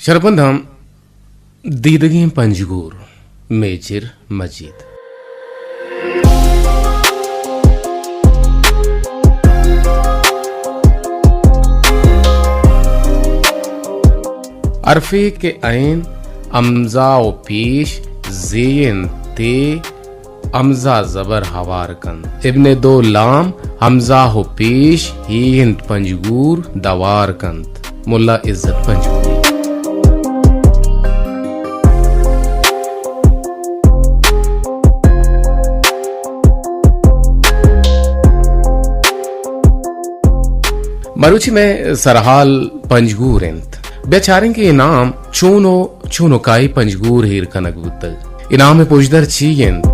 شرپنداں، دیدگیں پنجگور، میجر مجید۔ حرفے کہ عین، ہمزہ و پیش، زی انت، تے ہمزہ زبر ہوار کنت۔ ابن دو لام، ہمزہ و پیش، ہی انت پنجگور دوار کنت۔ ملا عزت پنجگوری۔ مروچی مئے سرحال پنجگور انت۔ بیا چاریں کہ اے نام چون و چون و کائی پنجگور ایر کنگ بوتگ۔ اے نام ء پژدر چی انت؟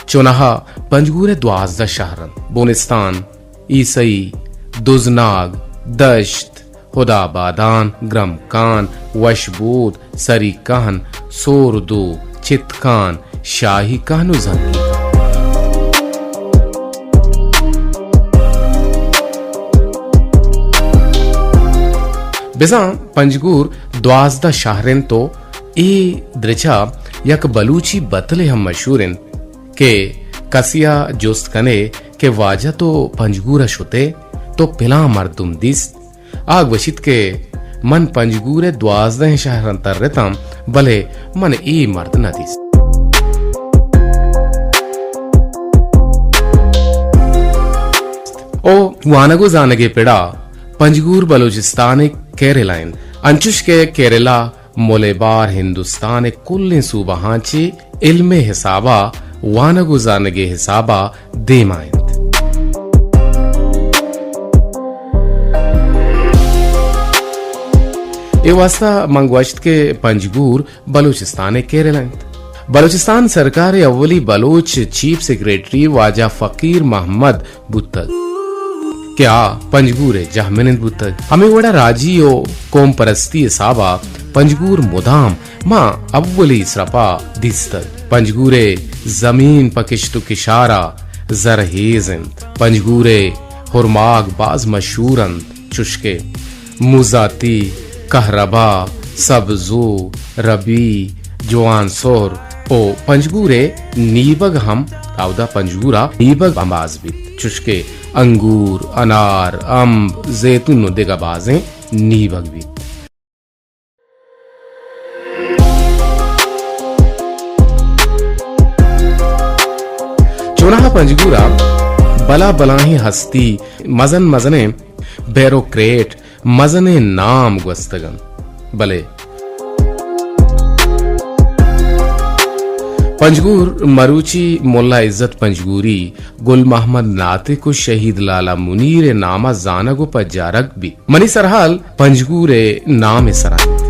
چوناہا پنجگور ء دوازدہ شہر انت: بونستان، عیسئی، دزناگ، دشت، ہدابادان، گرمکان، وشبود، سری کہن، سوردو، چتکان، شاہی کہن و زنگی کہن۔ بزاں پنجگور دوازدہ شہر انت و اے درچا یک بلوچی بتلے ہم مشہور انت کہ کسیا جست کنے کہ واجہ تو پنجگور ء شتے، تو پلاں مردم دیست؟ آ گوشیت کہ من پنجگور ء دوازدہیں شہراں ترتاں، بلے من اے مرد نہ دیست۔ او وانگ و زانگ ء پڑا پنجگور بلوچستان ء کیرلا انت، انچش کہ کیرلا ملیبار ہندوستان ء کلیں صوبہاں چہ علم ء حسابا، وانگ و زانگ ء حسابا دیما انت۔ اے واسطہ من گوشت کہ پنجگور بلوچستان ء کیرلا انت۔ بلوچستان سرکار ء اولی بلوچ چیف سیکرٹری واجہ فقیر محمد بوتگ کہ آ پنجگور ء جہمنند بوتگ۔ ہمے وڑا راجی و قوم پرستی حسابا پنجگور مدام ما اولی سرپا دیستگ۔ پنجگور ء زمین پہ کشت و کشارا زرہیز انت۔ پنجگور ء ہرماگ باز مشہور انت، چشکہ مزاتی، کہربا، سبزو، ربی، جوان سہر و پنجگور ء نیبگ ہم، اودا پنجگورا نیبگ ہم باز بیت، چشکہ انگور، انار، امب، زیتون و دگہ بازیں نیبگ بیت۔ چوناہا پنجگورا بلا بلاہیں ہستی، مزن مزنیں بیوروکریٹ، مزنیں نام گوستگ انت، بلے پنجگور مروچی ملا عزت پنجگوری، گل محمد ناطق و شہید لالا منیر ء نام ء زانگ و پجارگ بیت۔ منی سرحال پنجگور ء نام ء سرا انت۔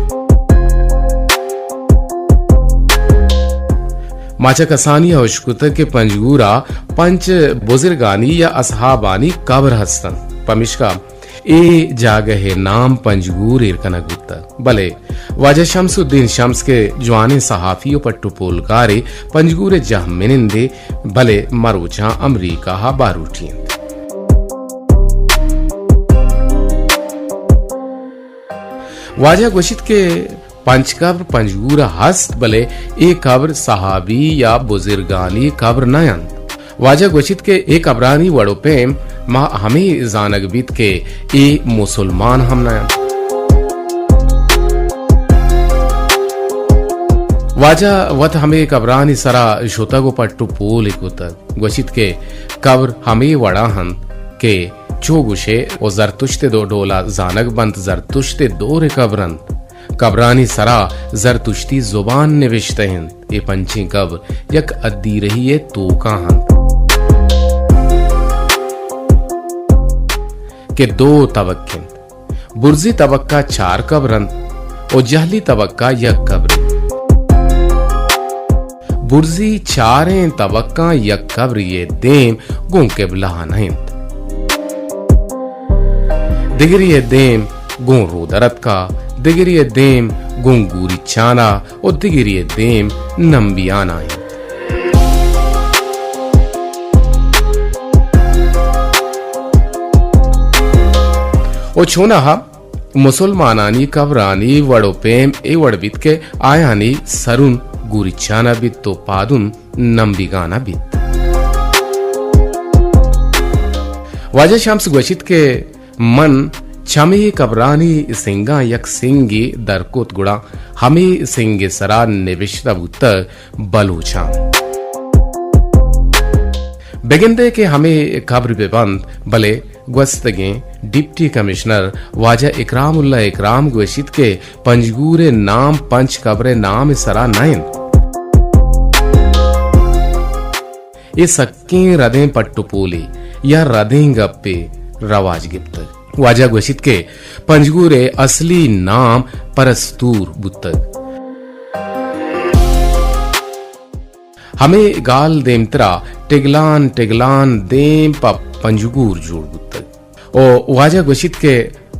ما چہ کسانی ء اشکتگ کہ پنجگور ء پنچ بزرگانی یا اصحابانی قبر ہست انت، پمیشکا اے جاگہ ء نام پنجگور ایر کنگ بوتگ، بلے واجہ شمس الدین شمس کہ جوانیں صحافی و پٹ و پولکارے، پنجگور ء جہمنندے، بلے مروچاں امریکہ ء باروٹی انت۔ واجہ گوشیت کہ پنچ قبر پنجگور ء ہست، بلے اے قبر صحابی یا بزرگانی قبر نہ انت۔ واجہ گوشیت کہ اے قبرانی وڑ و پیم ما ہمے زانگ بیت کہ اے مسلمان ہم نہ انت۔ واجہ وت ہمے قبرانی سرا شتگ و پٹ و پول کتگ۔ گوشیت کہ قبر ہمے وڑا انت کہ چو گوشے و زرتشت دو ڈولا زانگ بنت، زرتشت دور قبر انت۔ قبرانی سرا زرتشتی زبان نوشتہ انت۔ اے پنچیں قبر یک ادیرہی ء توکا انت کہ دو طبق انت۔ برزی طبقہ چار قبر انت و جہلی طبقہ یک قبر انت۔ برزی چاریں طبقاں یک قبری ء دیم گوں قبلہ ء نہ انت۔ دگری ء دیم گوں رودرتک ء، دگری ء دیم گوں گوریچان ء و دگری ء دیم نمبیان ء انت۔ و چوناہا مسلمانانی قبرانی وڑ و پیم اے وڑ بیت کہ آیانی سرون گوریچانا بیت و پادون نمبیگانا بیت۔ واجہ شمس گوشیت کہ من چمے قبرانی سنگاں یک سنگے در کت، گڑا ہمے سنگ سرا نبشتہ بوتگ بلوچاں۔ بگندے کہ ہمے قبر بہ بنت، بلے گوستگیں ڈپٹی کمشنر واجہ اکرام اللہ اکرام گوشیت کہ پنجگور ء نام پنچ قبر ء نام ء سرا نہ انت۔ اے سکیں ردیں پٹ و پولے یا ردیں گپے رواج گپتگ۔ واجہ گوشیت کہ پنجگور ء اصلی نام پرستور بوتگ۔ ہمے گال دیمترا ٹگلان ٹگلان دیم پہ پنجگور جوڑ بوتگ۔ و واجہ گوشیت کہ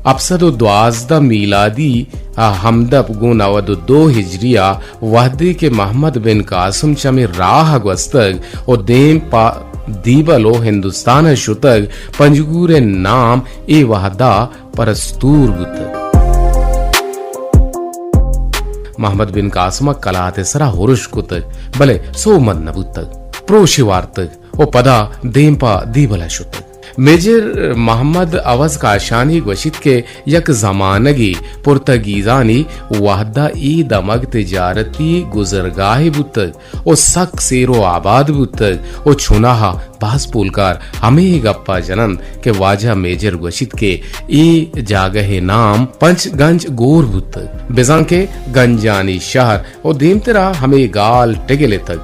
ہپت سد و دوازدہ میلادی ء ہمدپ گوں نود و دو ہجری ء وہدے کہ محمد بن قاسم چمے راہ ء گوستگ و دیم پہ دیبل و ہندوستان ء شتگ، پنجگور ء نام اے وہدا پرستور بوتگ۔ محمد بن قاسم ء کلات ء سرا ہرش کتگ، بلے سوبمند نہ بوتگ، پروشے وارتگ و پدا دیم پہ دیبل ء شتگ۔ میجر محمد عوض کاشانی گوشیت کہ یک زمانگے پرتگیزانی وہدا اے دمگ تجارتی گزرگاہے بوتگ و سک سیر و آباد بوتگ و چوناہا باز پولکار ہمے گپا جننت کہ واجہ میجر گوشیت کہ اے جاگہے نام پنچ گنج گور بوتگ، بزاں کہ گنجانی شہر و دیمترا ہمے گال ٹگل اتگ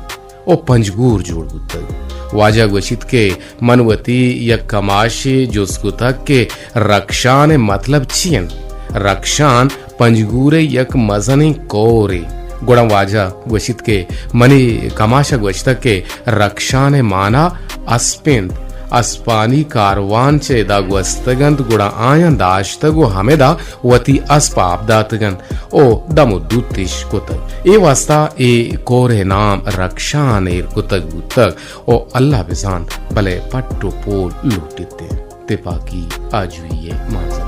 و پنجگور جوڑ بوتگ۔ واجہ گوشیت کہ من وتی یک کماشے جست کتگ کہ رکشان ء مطلب چی انت؟ رکشان پنجگور ء یک مزنیں کورے۔ گڑا واجہ گوشیت کہ منی کماش ء گوشتگ کہ رکشان ء مانا اسپ انت۔ اسپانی کاروان چہ ادا گوستگ انت، گڑا آیاں داشتگ و ہمدا وتی اسپ آپ داتگ انت و دم و دوتش کتگ۔ اے واستا اے کور ء نام رکشان ایر کتگ بوتگ و اللہ بزانت، بلے پٹ و پول لوٹیت انت۔ تپاکی آجوئی ء مانزل۔